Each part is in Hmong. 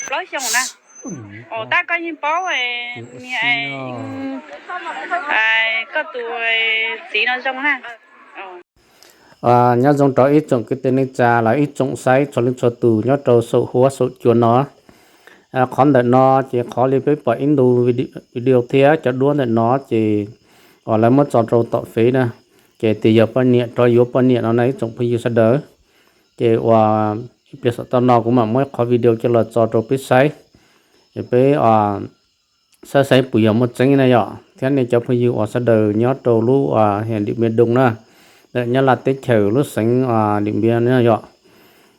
Plaub xyoos na. Tab koj yeej paub, niag, koj tus txiv no zoo na. Nyob zoo rau ib tsoom kwv tij neej tsa los ib tsoom saib txhua leej txhua tus nyob rau saum huab saum cua no. Qhov ntawm no ces qhov li peb pom ib ntu video thiab cov duab ntawm no ces uas lawv muab tso rau tom fev na, ces tias yog poj niam rov yuav poj niam no na ib tsoom phooj ywg sawv daws. Ces uas ib pliag saum toj no kuv mam muab qhov video coj los tso rau peb saib, es peb saib saib puas yog muaj tseeb na yom, thiab nej cov phooj ywg uas sawv daws nyob rau lub Điện Biên Đông na, ntawm Nyab Laj teb chaws lub xeev Điện Biên na yom.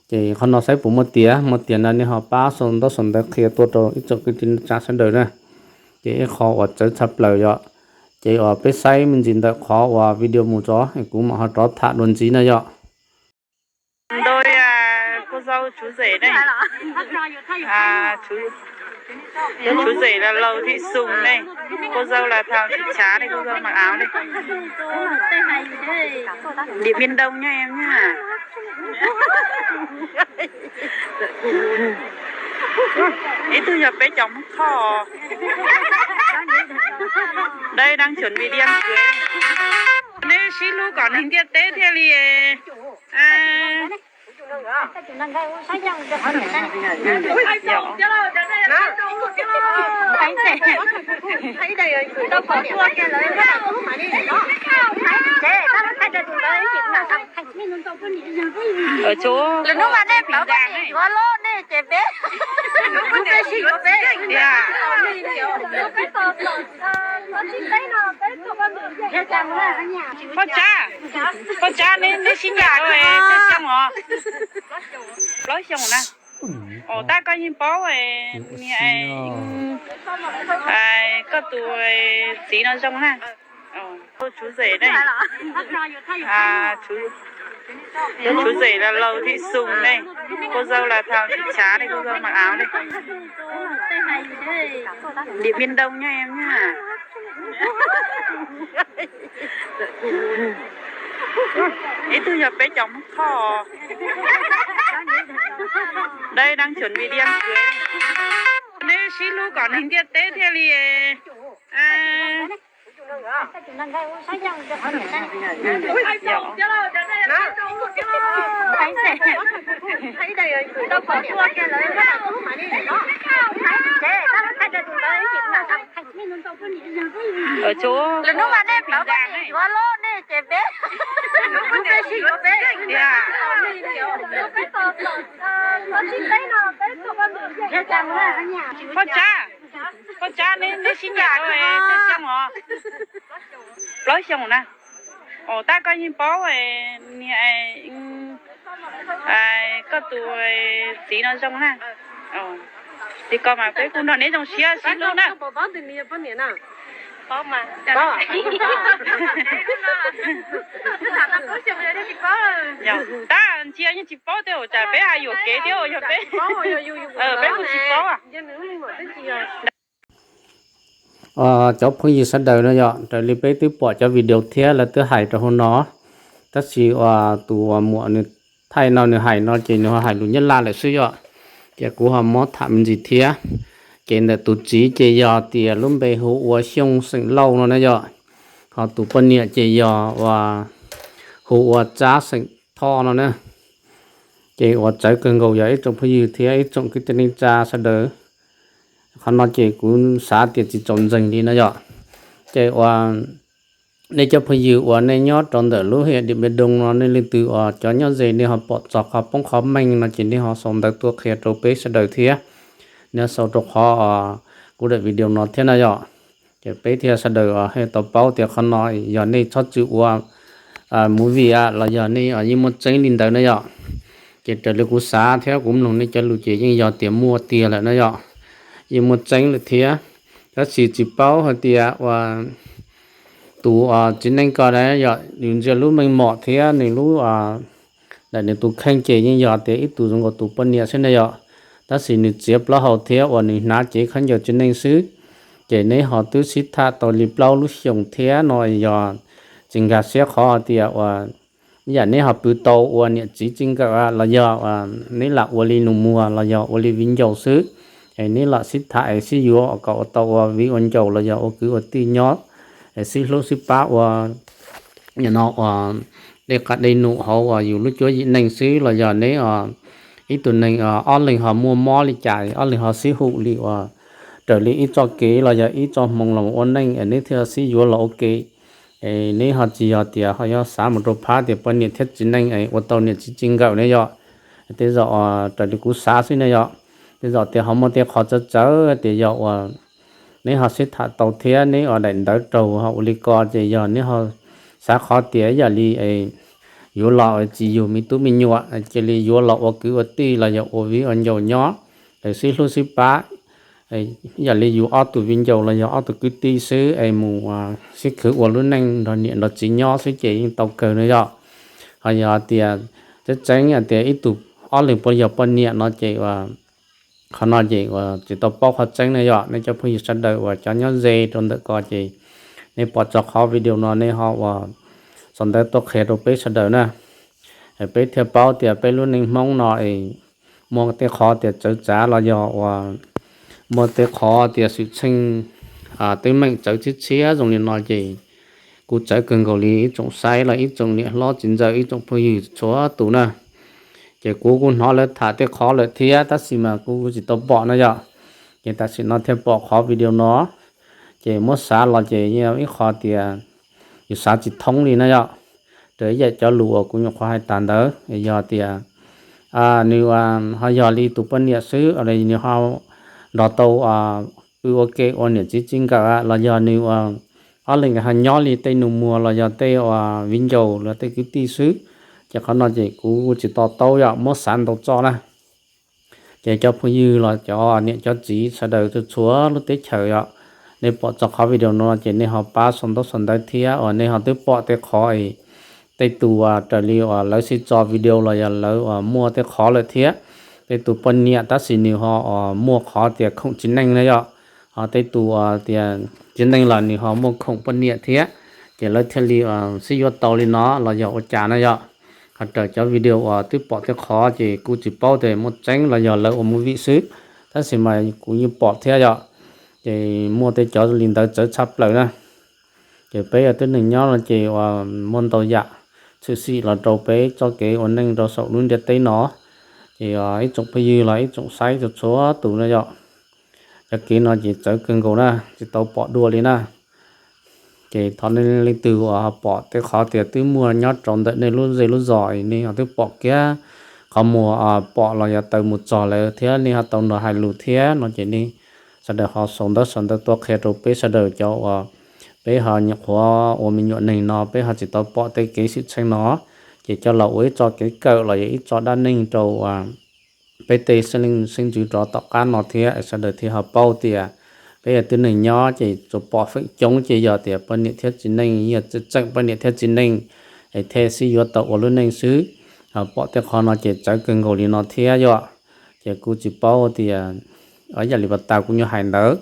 Ces qhov no saib puas muaj tiag, muaj tiag no nej ho pab sau ntaub sau ntawv qhia tuaj rau ib tsoom kwv tij neej tsa sawv daws na. Ces ib qho uas txawv tshaj plaws yom. Ces uas peb saib me ntsis ntawm qhov uas video mus tso, kuv mam ho rov tham dua ntxiv na yom. Đôi cô dâu chú rể đây. À, chú, chú rể là Lầu Thị Sùng đây. Cô dâu là Thảo Thị Trá đây, cô dâu mặc áo đây. Điện Biên Đông nha em nha. Ib tug yog peb cov Hmoob Thoj. Đây đang chuẩn bị đi ăn cưới. Neb sib hlub kom neeg ntiaj teb thiaj li Lwm hnub mas nej plawv poj niam yuav loj nej ces peb, peb sib yuav peb. Poj Tsab, Poj Tsab, neb sib ncaim tej xyoo os? Plaub xyoos na. Tab koj yeej paub, niag, koj tus txiv no zoo na. Chú rể đây. À, chú, chú rể là Lầu Thị Sùng đây. Cô dâu là Thảo Thị Trá đây, cô dâu mặc áo đây. Điện Biên Đông nha em nha. Ib tug yog peb cov Hmoob Thoj. Đây đang chuẩn bị đi ăn cưới. Neb sib hlub kom neeg ntiaj teb thiaj li Lwm hnub mas nej plawv poj niam yuav loj nej ces peb, peb sib yuav peb. Poj Tsab, Poj Tsab, neb sib ncaim tej xyoo os? Plaub xyoos na. Tab koj yeej paub, niag, koj tus txiv no zoo na. Li ko mas peb kuj nrog neb zoo siab sib hlub na. Tab ntsia yeej tsis paub tej zaum tsam peb hais yuam kev thiab yog peb, peb kuj tsis paub. Cov phooj ywg sawv daws no yom, raws li peb twb pom cov video thiab lawv twb hais rau hauv no, tab sis uas tus uas muam nws thaij no nws hais no ces nws ho hais lus Nyab Laj lawm xwb yom. Ces kuv ho muab tham me ntsis thiab. Ces ntawm tus txiv ces yog tias lub npe hu ua Xyooj xeem Lauj no na yom. Ho tus poj niam ces yog uas hu ua Tsab xeem Thoj no na. Ces uas txawv kawg nkaus yog ib tsoom phooj ywg thiab ib tsoom kwv tij neej tsa sawv daws. Qhov no ces kuv xav tias tsis txaus ntseeg li no yom. Ces uas nej cov phooj ywg uas nej nyob rau ntawm lub Điện Biên Đông no nej leej twg uas cov nyob ze nej ho pom txog qhov poob qhov meej no ces nej ho sau ntawv tuaj qhia rau peb sawv daws thiab. Nej sau rau qhov kuv daim video no thiab no yom. Ces peb thiaj sawv daws thiaj tau paub tias qhov no yog nej txhob txwm ua movie los yog nej yeej muaj tseeb li ntawd na yom. Ces raws li kuv xav thiab kuv mloog nej cov lus ces yeej yog tias muaj tiag lawm na yom. Yeej muaj tseeb lawm thiab. Tab sis tsis paub hais tias uas tus txiv neej ko na yom, nws ntsia lub meej mom thiab nws lub, ntawm nws tus kheej ces yeej yog tias ib tug zoo nkaus tus poj niam xwb ne yom. Tab sis nws txiav plaub hau thiab uas nws hnav cev khaub ncaws txiv neej xwb. Ces neb ho twb sib tham tau li plaub lub xyoos thiab no yog tsis nkag siab qhov hais tias uas yam neb ho pw tau ua niam txiv txiv nkawm los yog neb lam ua li nus muag los yog ua li viv ncaus xwb, es neb lam sib tham es sib yuav kom ua tau ua viv ua ncaus los yog ua kwv ua tij nyob, es sib hlub sib pab ua no ua dej qab dej num hauv uas yus lub cuab yim neej xwb los yog neb ib tug neeg ob leeg ho muaj mob li cas ob leeg ho sib hum li uas raws li ib txoj kev los yog ib txoj hmoo los ua neej es neb thiaj sib yuav los ua ke. Es neb ho tsis yog tias ho yog xav mus rau phab tias poj niam thiab txiv neej es ua tau niam txiv txiv nkawm ne yom. Tej zaum raws li kuv xav xwb ne yom, tej zaum tias ho muaj tej qhov txawv txawv tias yog uas neb ho sib tham tau thiab neb ua daim ntawv raug ho ua li ko ces yog neb ho xav qhov tias ib yam li yuav los tsis yug me tub me nyuam cia li yuav los ua kwv ua tij los yog ua viv ua ncaus nyob, es sib hlub sib pab, ib yam li yus ob tug viv ncaus los yog ob tug kwv tij xwb es mus sib khwv ua lub neej nrog niam nrog txiv nyob xwb ces yeej tau kawg no yom. Ho yog tias tseeb tseeb tias ib tug ob leeg puas yog poj niam no ces qhov no ces uas tsis tau paub qhov tseeb na yom. Nej cov phooj ywg sawv daws uas cov nyob ze rau ntawm ko ces nej pom txog qhov video no nej ho uas sau ntawv tuaj qhia rau peb sawv daws na, peb thiaj paub tias peb lub neej Hmoob no es muaj tej qhov tias txawv txav los yog uas muaj tej qhov tias xwm txheej teeb meem txawv txhib txhiab zoo li no ces kuj txawv kawg nkaus li ib tsoom saib los ib tsoom niam hlob txiv ntxawm ib tsoom phooj ywg txhua tus na. Ces kuv kuj hnov lawv tham tej qhov lawm thiab tab sis mas kuv tsis tau pom na yom. Ces tam sim no thiaj pom qhov video no, ces muab xav los ces yog ib qho tias yus xav tsis thoob li na yom. Raws ib yam cov lus uas kuv nyuam qhuav hais tas ntawd yog tias nws ho yog li tus poj niam xwb, nws ho nrog tau pw ua ke ua niam txiv txiv nkawm los yog nws ua ob leeg ho nyob li tej nus muag los yog tej viv ncaus los tej kwv tij xwb. Ces qhov no ces kuv tsis to taub yom, muab xav ntau txoj na. Ces cov phooj ywg los cov niam cov txiv sawv daws txhua txhua lub teb chaws yom, nej pom txog qhov video no ces nej ho pab sau ntaub sau ntawv thiab uas nej ho twb pom tej qhov es tej tus uas raws li uas lawv sib tso video los yog lawv uas muaj tej qhov lawm thiab. Tej tus poj niam tab sis nws ho muaj qhov tias khoom txiv neej na yom, ho tej tus uas tias txiv neej los nws ho muaj khoom poj niam thiab, ces lawv thiaj li sib yuav tau li no los yog ua cas na yom. Ho raws cov video uas twb pom tej qhov ces kuj tsis paub tias muaj tseeb los yog lawv ua movie xwb, tab sis mas kuv yeej pom thiab yom. Ces muaj tej cov li ntawd txawv tshaj plaws na. Ces peb ua tib neeg nyob no ces uas muaj ntau yam tshwm sim los rau peb txoj kev ua neej rau saum lub ntiaj teb no. Ces ib tsoom phooj ywg los ib tsoom saib txhua txhua tus na yom. Cov kev no ces txawv kawg nkaus na, tsis tau pom dua li na. Ces thov nej leej twg uas ho pom tej qhov tias twb muaj nyob rau ntawm nej lub zej lub zos nej ho twb pom kiag qhov muag pom los yog taws mus txog lawm thiab nej ho tau nrog hais lus thiab no ces nej sawv daws ho sau ntawv sau ntawv tuaj qhia rau peb sawv daws cov uas peb ho nyuam qhuav ua me nyuam neeg no peb ho tsis tau pom tej kev xwm txheej no, ces coj los ua ib txoj kev kawm los yog ib txoj dab neeg rau peb tej xeeb leej xeeb ntxwv rov tom qab no thiab sawv daws thiaj ho paub tias peb ua tib neeg nyob ces tsuas pom feem coob ces yog tias poj niam thiab txiv neej yog tseem poj niam thiab txiv neej es thiaj sib yuav tau ua lub neej xwb. Pom tej qhov no ces txawv kawg nkaus li no thiab yom. Ces kuj tsis paub tias yam li pas tas kuv nyuam hais ntawd,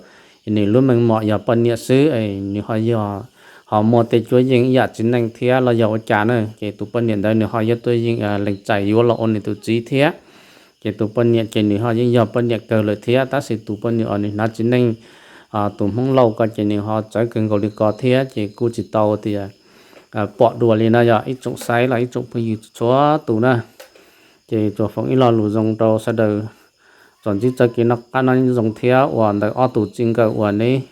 nws lub meej mom yog poj niam xwb, nws ho yog ho muaj tej cuab yeej ib yam txiv neej thiab los yog ua cas na, ces tus poj niam ntawd nws ho yog tuaj yeej lees txais yuav los ua nws tus txiv thiab. Ces tus poj niam ces nws ho yeej yog poj niam kawg lawm thiab, tab sis tus poj niam uas nws hnav txiv neej tus Hmoob Lauj ko ces nws ho txawv kawg nkaus li ko thiab, ces kuj tsis tau tias pom dua li no yog ib tsoom saib los ib tsoom phooj ywg txhua tus na. Ces tsuas foom ib lo lus zoo rau sawv daws txuas ntxiv txoj kev noj qab nyob zoo thiab uas ntawm ob tug txij nkawm uas neb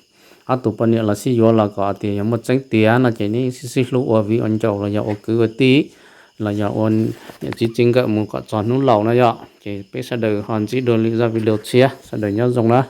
ob tug poj niam los sib yuav los kom tias yog muaj tseeb tiag no ces neb sib sib hlub ua viv ua ncaus los yog ua kwv ua tij los yog ua niam txiv txij nkawm mus kom txog hnub laus no yom. Ces peb sawv daws ho ntsib dua lwm zaj video tshiab, sawv daws nyob zoo na.